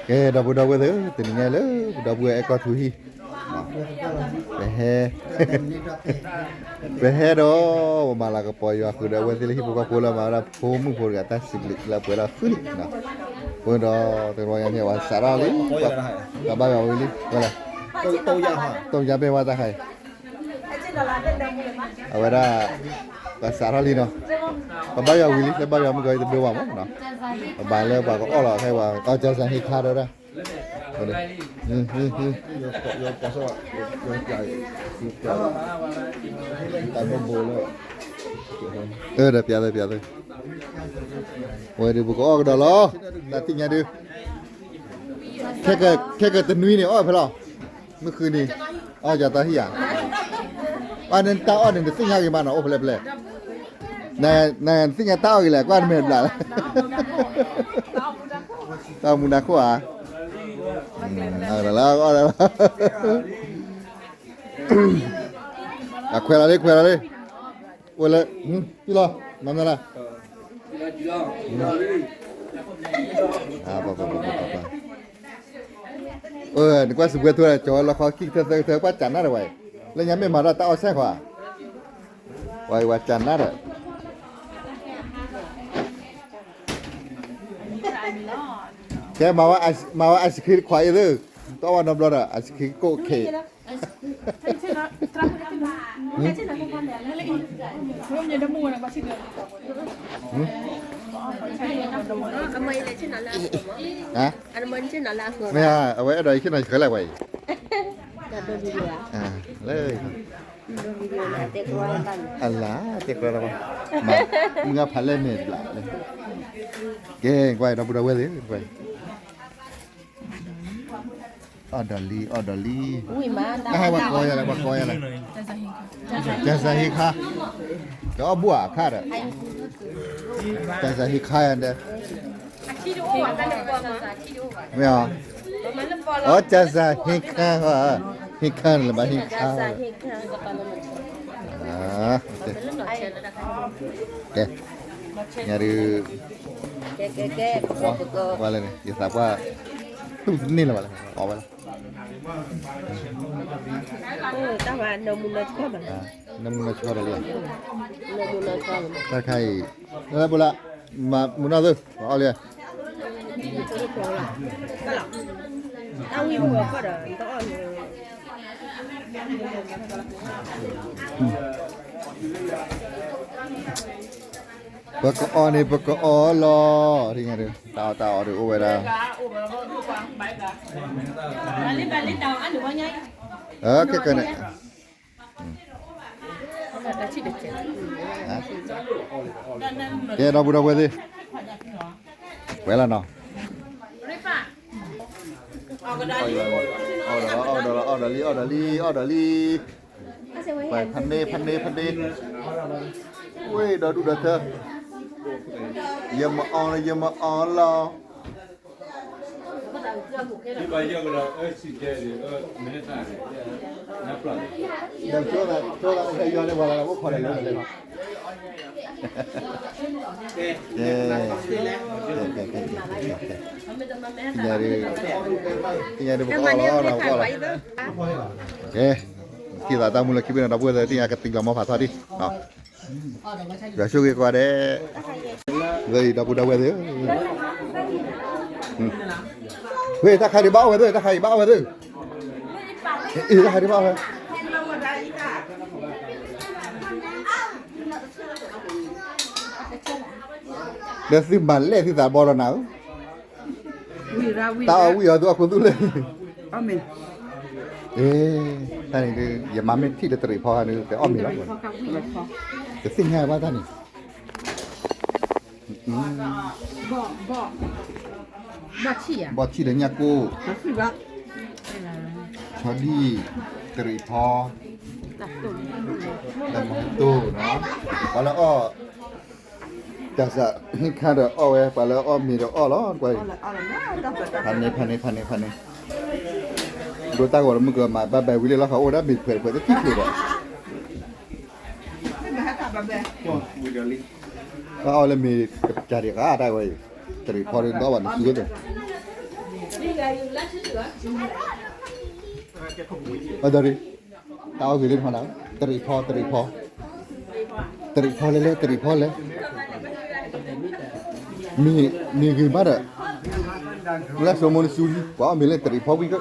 ကဲ ဒီပုၢ်ဒီဝဲၢ်သ့ၣ်ဧၢ, တနံၤညါလၢပဒီပုၢ်ဝဲၢ်အဲၣ်ကီၢ်ထူဟံၣ်, ပဟဲ, ပဟဲဒီး ပမၤလၤကပီၤယွၤဃုာ်ဒီးအဝဲသ့ၣ်လၢဟံၣ်ဖိဃီဖိလၢအမၤဝဲဒၣ် ဖိမုၣ်ဖိတဂၤတၢ်စံးဘျုးလၢပှဲၤဒီးဃုနံၣ်, အဃိဒီးတကတီၢ်ညါန့ၣ် ပှၤစးထီၣ်လံ, ပှၤဘါယွၤဝံၤလံ, ဝဲလဲၣ်, တိၢ်ယါပ့ၤဝဲတၢ်ခါအံၤ အဝဲဒၣ် ပှၤစးထီၣ်လံနီၤ, ပဘါယွၤဝံၤလံ လၢဘါယွၤမုၢ်ကီၤအံၤတဒိဘၣ်မးနီၤ, ပဘါလၢပှၤကအီၣ်လီၤခဲပှၤ အီၣ်ကၢစၢ်ဟ့ခါဒီးဒၣ်, အၢ ဒီးပျးသၢ ပျးသၢ, ဝဲဒုးပကအီၣ်ကဒီးလီၤ, တၢ်သ့ၣ်ညါဒုး, ခဲကတနွံန့ၣ် အီၣ်ဖဲလီၤ, မုၢ်ဃုနံၤ, အီၣ်ယၤတၢ်ဟံၣ်ဧါ, အီၣ်န့ၣ်တၢ်အီၣ်န့ၣ် နသ့ၣ်ညါဂ့ၤမးနီၤ အိၣ်ဖဲလဲၣ်ဖဲလဲၣ်, နသ့ၣ်ညါတၢ်အီၣ်ဂ့ၤလဲၣ် ကွၢ်နမဲာ်ဘျးလဲၣ်, တၢ်မူနၤခိၣ်ဧါ, အီၣ်လီၤလီၤ, အခွဲးလီၤလံ ခွဲးလီၤလံ, အိၣ်လၢ, ပလီၤ, မၤမနုၤလဲၣ် နကွၢ်စံးဘှဲထူဒီး ကၠီၤဝဲလီခီခံကထၢသၢကထၢ ကွၢ်ကၢ်နါဒီးဝဲ, လၢညါမ့ၢ်မၤဒီးတၢ်အီၣ်ဆဲၣ်ဃီဧါ, ဝဲဝဲကၢ်နါဒီး, ကဲ မၤဝဲ ice cream တခွးအံၤသ့ၣ်, တအီၣ်ဘၣ်နီတဘျီဒီး ice cream ကိၣ်ခ့ မ့ၢ်ဧါ, အဝဲအဲၣ်ဒိးယဆ့ၣ်နီၤယဃဲလဲၣ်ဝဲအံၤ, လၢ, အလါတဲကြၢးလီၤ, မုၢ်ဂၤဖးလဲၢ်မဲာ်တဘျီလၢ, ကဲ ကွၢ်ဒီပုၢ်ဒီဝဲၢ်သ့ၣ်, အီၣ်ဒီးလံ အီၣ်ဒီးလံ, တၢ်ဟဲပှၤကိးယၤလဲၣ် ပှၤကိးယၤလဲၣ်, ကၢ်စၢ်ဟ့ခါ, ဒီးအီၣ်ဘူၣ်အခါဒီး, ကၢ်စၢ်ဟ့ခါယၤဒီး, မ့ၢ်ဧါ, အီ ကၢ်စၢ်ဟ့ခါ, ဟ့ခါန့ၣ်လၢဘၣ်ဟ့ခါ, ကဲ, ညါဒုး, ဝဲလဲၣ်န့ၣ် ယသးပှၢ်, တူၢ်တန့ၢ်လၢၤဘၣ်လဲၣ် အီဝဲလီၤ, နမူနဆှီဒီးလံ, တၢ်ခါအံၤ, လၢပလၢ, မုၢ်နီၢ်သု, အီၣ်လံ, ပကအီၣ်န့ၣ် ပကအီၣ်လီၤ, တၢ်အီၣ်တၢ်အီဒုးအိၣ်ဝဲဒၣ်, ခဲကနံၣ်, ကဲ ဒီပုၢ်ဒီဝဲၢ်သ့ၣ်, ဝဲလီၤနီၤ, အီၣ်ဒီးလံ အီၣ်ဒီးလံ အီၣ်ဒီးလံ, ဖးန့ၢ် ဖးန့ၢ် ဖးန့ၢ်, ဝ့ၢ်ဒီဒူၣ်ဒီထၢ, ယမၤအီၣ်လီၤ ယမၤအီၣ်လီၤ ဒီးကၠိသး ကၠိသး နဟဲယွၤန့ၣ် ပှၤလၢအိၣ်ခိးဒီးလၢန့ၣ်လီၤ, သ့ၣ်ညါဒုး ပကအီၣ်လီၤ ပကအီၣ်လီၤ, ကဲ, ခံသးတၢ်မူလၢခံဘ့ၣ်န့ၣ် ဒီပုၢ်ဝဲၢ်သ့ၣ် သ့ၣ်ညါကသံလီၤမီၢ်ဖးထီၣ်ဒံး, ယွၤဆိၣ်ဂ့ၤကိးဂၤဒဲး, လၢအံၤ ဒီပုၢ်ဒီဝဲၢ်သ့ၣ်ဧၢ, ဝ့ၢ် တၢ်ခါဒံးဘၣ်အီၣ်ဝဲသ့ၣ် တၢ်ခါအံၤဘၣ်အီၣ်ဝဲသ့ၣ်, အ့ တၢ်ခါဒံးဘၣ်အီၣ်ဝဲ ဒီးသုမၤလဲၣ်သုသးဘီလီၤနၤဧၢ, တၢ်အီၣ်ဝံၣ်အီၤသုအီၣ်ခူသူၣ်လၢ, အ့ တၢ်န့ၣ်ဒုး ယမၤမ့ၢ်ထံၣ်လၢတရံးဖီခါန့ၣ် ပအီၣ်မ့ၤလီၤ, တသ့ၣ်ညါဘၣ်တၢ်န့ၣ်, ဘီၣ်ဆံၣ်ဒီးညၣ်ကိၢ်, ဆီဒံၣ်, တရံးဖီ, လၢမတိၢ်နီၤ, ပှၤလၢအီၣ် တၢ်စးဟ့ၣ်ခါဒီးအီၣ်ဝဲ ပှၤလၢအီၣ်မ့ၤဒီးအီၣ်လီၤ, ဖးန့ၢ် ဖးန့ၢ် ဖးန့ၢ် ဖးန့ၢ်, ဒိတၢ်ဂီၤလၢမုၢ်ကမၤဘၣ်ဘဲဝံၤလံလီၤ ဃီအိၣ်ဒၣ်မ့ၤတဖျၢၣ်တဖျၢၣ်တထံၣ်ဖျၢၣ်ဒီး, အီၣ်လၢမ့ၤကစၢ်ဒံးဂၤတၢ်ဝဲအံၤ, တရံးဖီဒ်သိးဘၣ်နစုဝဲသ့ၣ်, အဒၣ်ရံၣ်, တၢ်အီၣ်ဂ့ၤလၢနဟီဒၣ်, တရံးဖီ တရံးဖီ, တရံးဖီလဲၣ်လဲၣ် တရံးဖီလဲၣ်, မ့ၢ် မ့ၢ်ဂ့ၤမးဒီး, လၢစိမိနစုလံ ပှၤအီၣ်မ့ၤလၢတရံးဖီဝံၤက,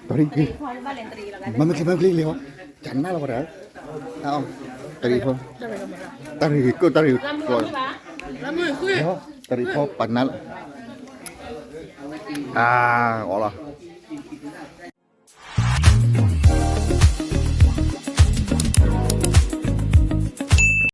တရံးဂ့ၤ, မ့မ့ၢ်ချ့မ့မ့ၢ်ချ့လဲၣ်ဝဲ, ကနၣ်လီၤဝဲဒၣ်, တရံးဖီ, တၢ်ရံးကီၢ်တၢ်ရံးကီၢ်, တရံးဖီပနၢ်လီၤ, အါ, အီလီၤ